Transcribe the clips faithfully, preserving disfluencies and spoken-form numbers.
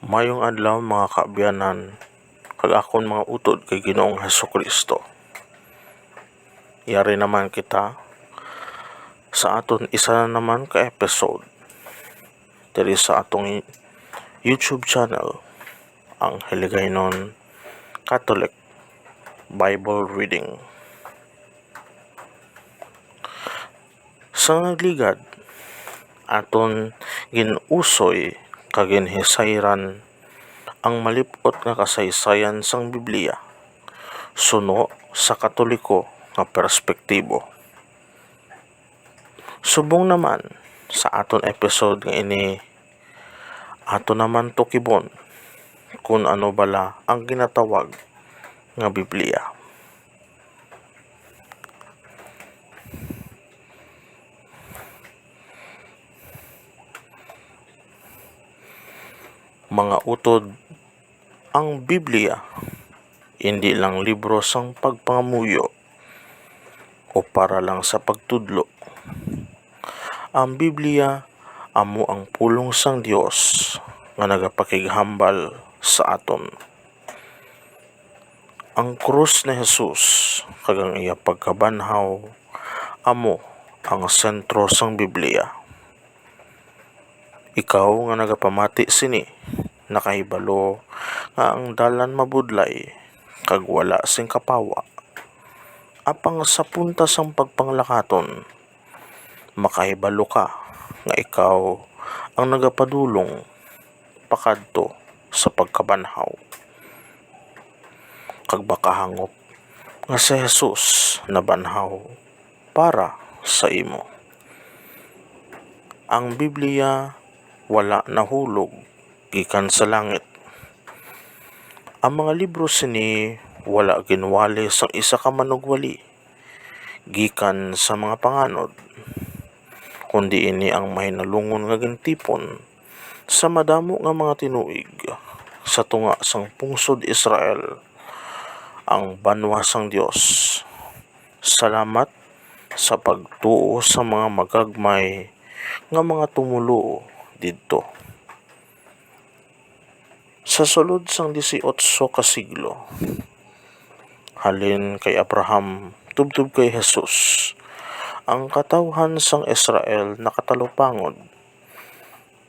Mayong adlaw, mga kaabyanan, kag akon mga utod kay Ginoong Jesu-Cristo. Yari naman kita sa aton isa na naman ka episode diri sa atong YouTube channel, ang Hiligaynon Catholic Bible Reading. Sa nagligad, aton gin-usoy kag ginhisayran ang malip-ot nga kasaysayan sang Biblia suno sa Katoliko nga perspektibo. Subong naman sa aton episode nga ini, ato naman tukibon kun ano bala ang ginatawag nga Biblia. Mga utod, ang Biblia indi lang libro sang pagpangamuyo o para lang sa pagtudlo. Ang Biblia amo ang pulong sang Dios nga nagapakighambal sa aton. Ang krus ni Jesus kag ang iya pagkabanhaw amo ang sentro sang Biblia. Ikaw nga nagapamati sini, nakahibalo nga ang dalan mabudlay kag wala sing kapawa. Apang sa punta sang pagpanglakaton, makahibalo ka nga ikaw ang nagapadulong pakadto sa pagkabanhaw, kag makahangop nga si Jesus nabanhaw para sa imo. Ang Biblia wala nahulog gikan sa langit. Ang mga libro sini wala ginwali sang isa ka manugwali gikan sa mga panganod, kundi ini ang mahinalungon nga gintipon sa madamo nga mga tinuig sa tunga sang pungsod Israel, ang banwa sang Dios. Salamat sa pagtuo sa mga magagmay nga mga tumoluo didto. Sa sulod sang disiotso ka siglo, halin kay Abraham tubtob kay Jesus, ang katawhan sang Israel nakatalupangod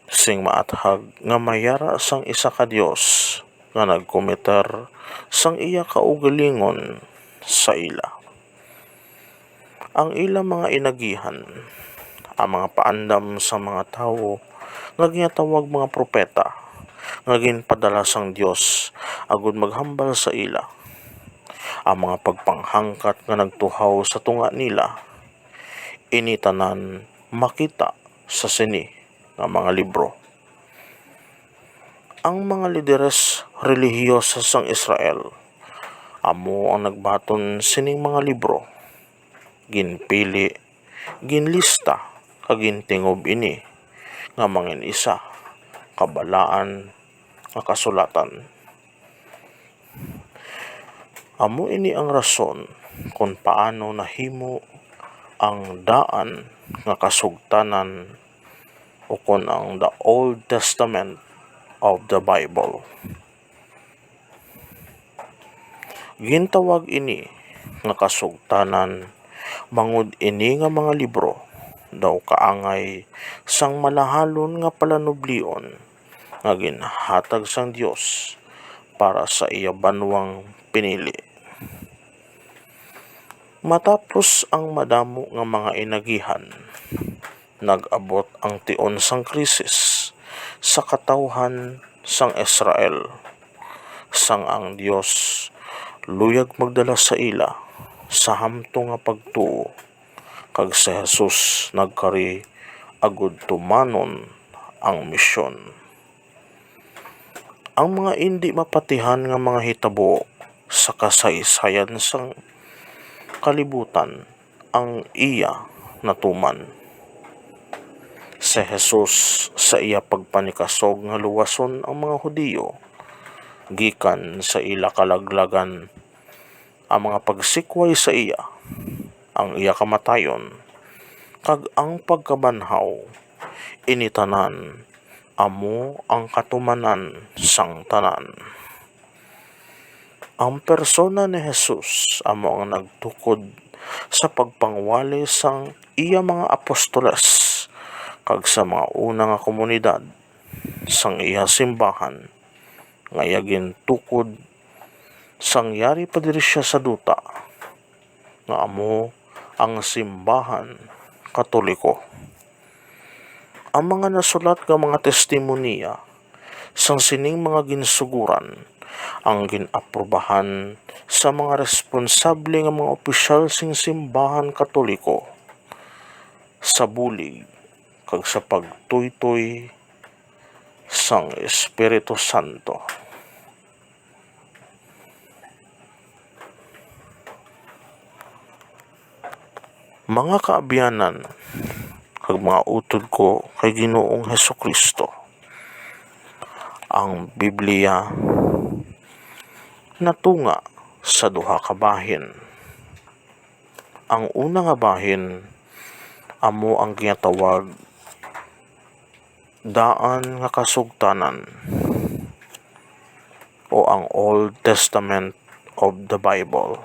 sing maathag nga may yara sang isa ka Dios nga nagkometer sang iya kaugalingon sa ila. Ang ila mga inagihan, ang mga paandam sang mga tawo nga ginatawag mga propeta, nga ginpadala sang Dios agud maghambal sa ila, ang mga pagpanghangkat nga nagtuhaw sa tunga nila, ini tanan makita sa sini nga mga libro. Ang mga lideres relihiyosa sang Israel amo ang nagbaton sining mga libro. Ginpili, ginlista, kag gintingob ini nga mangin-isa ka balaan nga kasulatan. Amo ini ang rason kon paano nahimo ang daan nga kasugtanan, ukon ang The Old Testament of the Bible. Gintawag ini nga kasugtanan bangod ini nga mga libro daw kaangay sang malahalon nga palanublion nga ginhatag sang Dios para sa iya banwang pinili. Matapos ang madamo nga mga inagihan, nag-abot ang tion sang krisis sa katawhan sang Israel, sang ang Dios luyag magdala sa ila sa hamtong nga pagtuo, kag si Jesus nagkari agud tumanon ang misyon. Ang mga indi mapatihan nga mga hitabo sa kasaysayan sang kalibutan ang iya natuman. Si Jesus, sa iya pagpanikasog nga luwason ang mga Hudiyo gikan sa ila kalaglagan, ang mga pagsikway sa iya, ang iya kamatayon, kag ang pagkabanhaw, ini tanan amo ang katumanan sang tanan. Ang persona ni Jesus amo ang nagtukod sa pagpangwali sang iya mga apostoles kag sa mga una nga komunidad sang iya simbahan, nga iya gintukod sang yari pa diri sia sa duta, nga amo ang simbahan Katoliko. Ang mga nasulat nga mga testimonya sang sining mga ginsugoran ang gin-aprubahan sa mga responsable nga mga opisyal sing simbahan Katoliko sa bulig kag sa pagtuytoy sang Espiritu Santo. Mga kaabyanan kag mga utod ko kay Ginoong Hesukristo, ang Biblia natunga sa duha ka bahin. Ang una nga bahin amo ang ginatawag Daan nga Kasugtanan, o ang Old Testament of the Bible.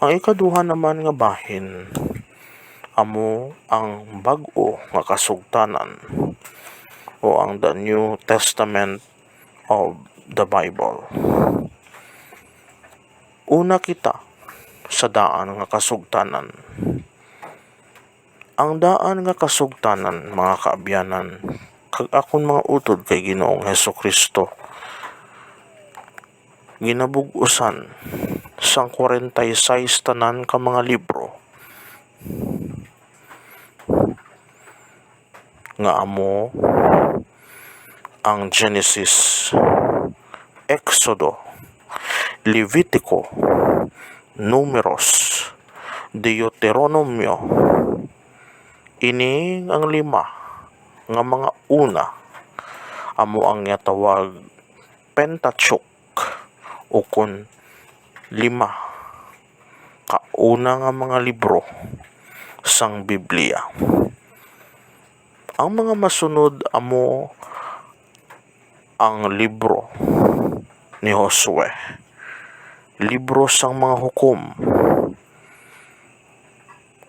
Ang ikaduha naman nga bahin amo ang Bag-o nga Kasugtanan, o ang The New Testament of the Bible. Una kita sa Daan nga Kasugtanan. Ang Daan nga Kasugtanan, mga kaabyanan, kag akon mga utod kay Ginoong Hesukristo, ginabug-usan sang kwarenta y seis tanan ka mga libro, nga amo ang Genesis, Exodo, Levitico, Numeros, Deuteronomio. Ini ang lima nga mga una amo ang ginatawag Pentateuch, ukon lima ka una nga mga libro sang Biblia. Ang mga masunod amo ang libro ni Josue, libro sang mga hukom,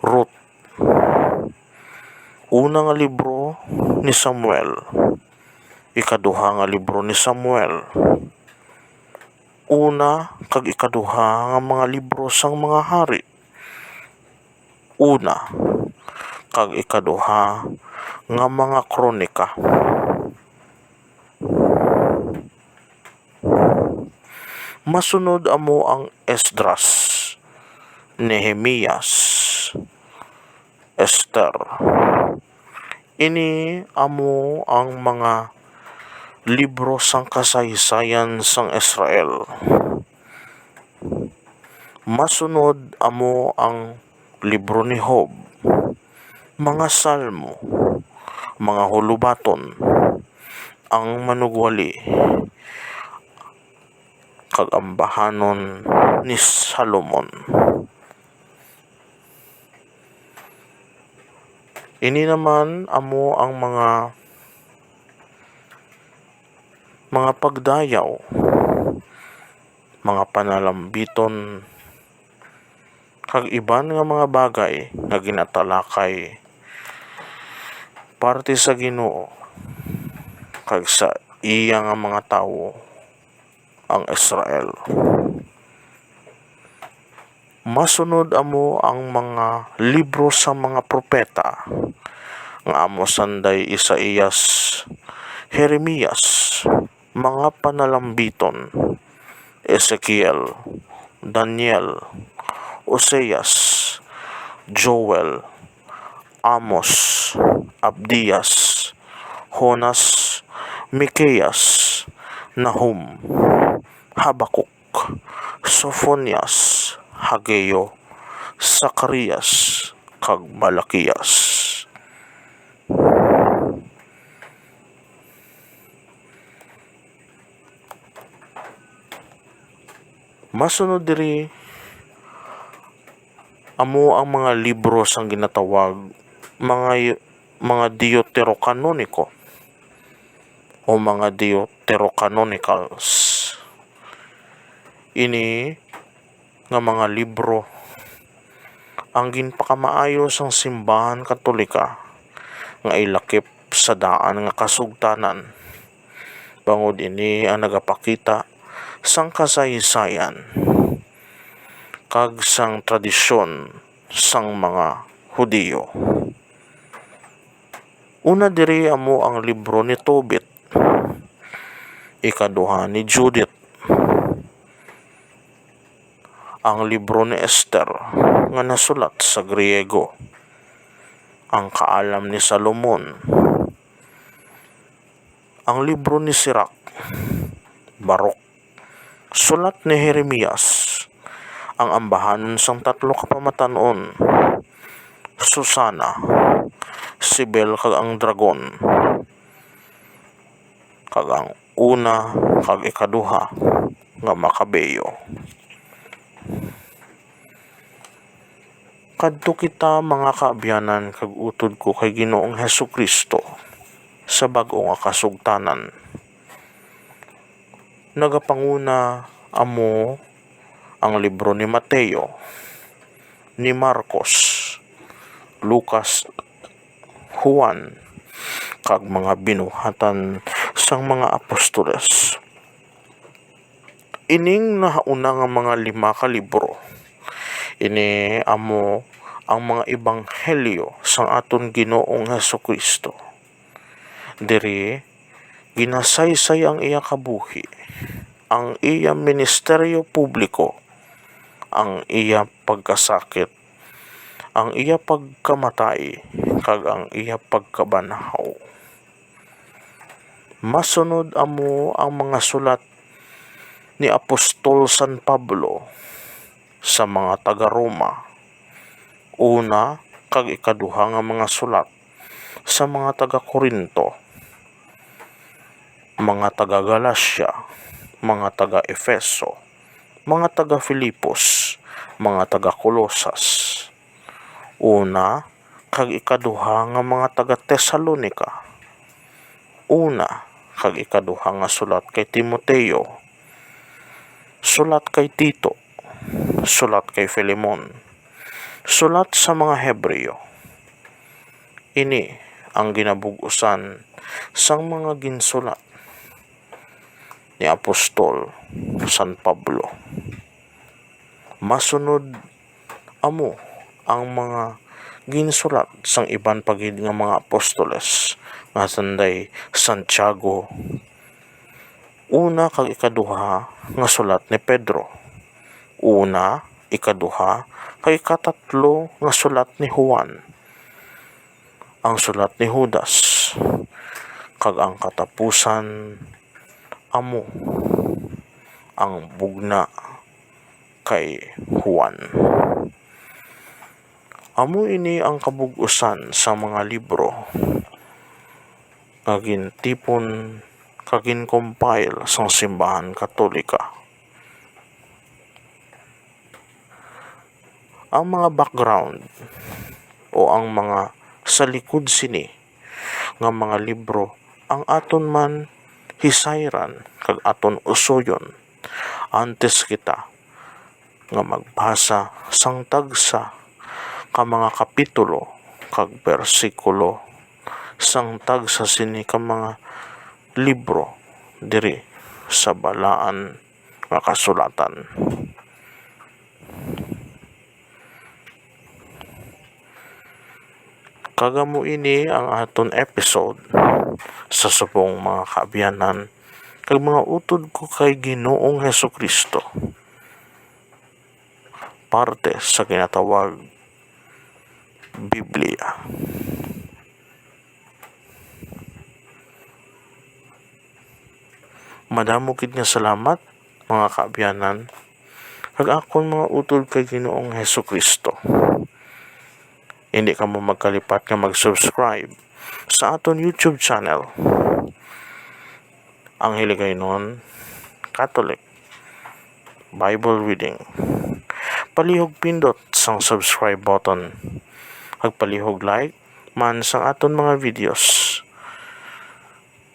Ruth, una nga libro ni Samuel, ikaduha nga libro ni Samuel, una kag ikaduha nga mga libro sang mga hari, una kag ikaduha nga mga kronika. Masunod amo ang Esdras, Nehemias, Esther. Ini amo ang mga libro sang kasaysayan sang Israel. Masunod amo ang libro ni Job, mga Salmo, mga Hulobaton, ang Manugwali, kag Ambahanon ni Salomon. Ini naman amo ang mga, mga pagdayaw, mga panalambiton, kag iban nga mga bagay nga ginatalakay parte sa Ginoo kag sa iya nga mga tawo, ang Israel. Masunod amo ang mga libro sa mga propeta, nga amo sanday Isaias, Jeremias, mga panalambiton, Ezekiel, Daniel, Oseas, Joel, Amos, Abdias, Jonas, Miqueas, Nahum, Habakuk, Sofonias, Hageo, Zacarias, kag Malakias. Masunod diri amo ang mga libro sang ginatawag mga, mga deuterokanoniko, o mga Deuterocanonicals. Ini nga mga libro ang ginpakamaayo sang Simbahan Katolika nga ilakip sa daan nga kasugtanan, bangod ini ang nagapakita sang kasaysayan kag sang tradisyon sang mga Hudiyo. Una diri amo ang libro ni Tobit, ikaduha ni Judith, ang libro ni Esther nga nasulat sa Griego, ang Kaalam ni Salomon, ang libro ni Sirach, Baruch, sulat ni Jeremias, ang Ambahanon sang Tatlo ka Pamatan-on, Susana, Sibel kag ang Dragon, kag ang Una kag Ikaduha nga Makabeo. Kadto kita, mga kaabyanan, kag utod ko kay Ginoong Jesu-Cristo sa bag-o nga kasugtanan. Nagapanguna amo ang libro ni Mateo, ni Marcos, Lucas, Juan, kag mga binuhatan sang mga apostoles. Ining nahauna nga mga lima ka libro, ini amo ang mga ebanghelyo sang aton Ginoong Jesu-Cristo. Diri ginasaysay ang iya kabuhi, ang iya ministeryo publiko, ang iya pagkasakit, ang iya pagkamatay, kag ang iya pagkabanhaw. Masunod amo ang mga sulat ni Apostol San Pablo sa mga taga-Roma, Una kag Ikaduha nga mga sulat sa mga taga-Corinto, mga taga-Galacia, mga taga-Efeso, mga taga-Filipos, mga taga-Colosas, Una kag Ikaduha nga mga taga-Tesalonica, Una kag Ikaduha nga sulat kay Timoteo, sulat kay Tito, sulat kay Filemon, sulat sa mga Hebreo. Ini ang ginabug-usan sang mga ginsulat ni Apostol San Pablo. Masunod amo ang mga ginsulat sang iban pa gid nga mga apostoles, nga sanday Santiago, Una kag Ikaduha nga sulat ni Pedro, Una, Ikaduha, kag Ikatatlo nga sulat ni Juan, ang sulat ni Judas, kag ang katapusan amo ang bugna kay Juan. Amo ini ang kabug-usan sa mga libro nga gintipon kag gin-compile sang Simbahan Katolika. Ang mga background o ang mga sa likod sini nga mga libro ang aton man hisayran kag aton usoyon antes kita nga magbasa sang tagsa ka mga kapitulo kag bersikulo sang tagsa sini ka mga libro diri sa Balaan nga Kasulatan. Kag amo ini ang aton episode sa subong, mga kaabyanan, kag mga utod ko kay Ginoong Jesu-Cristo, parte sa ginatawag Biblia. Madamo gid nga salamat, mga kaabyanan, kag akon mga utod kay Ginoong Jesu-Cristo. Hindi kamo magkalipat nga mag-subscribe sa aton YouTube channel, ang Hiligaynon Catholic Bible Reading. Palihog pindot sang subscribe button, kag palihog like man sang aton mga videos.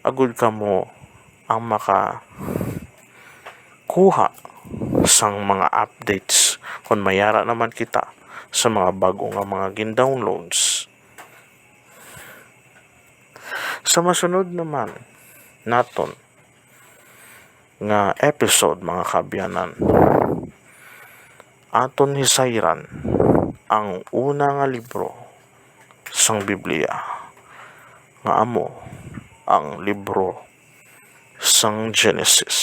agud kamo ang makakuha sang mga updates kon may ara naman kita sa mga bag-o nga mga gin-downloads. Sa masunod naman naton nga episode, mga kaabyanan, aton hisayran ang una nga libro sang Biblia, nga amo ang libro sang Genesis.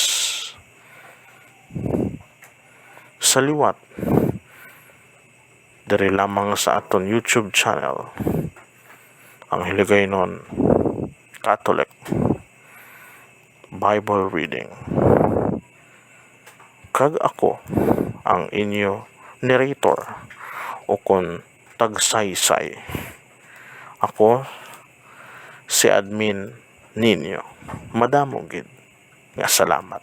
Sa liwat, diri lamang sa aton YouTube channel, ang Hiligaynon Catholic Bible Reading. Kag ako ang inyo narrator, o kon tagsaysay. Ako si admin ninyo. Madamo gid nga salamat.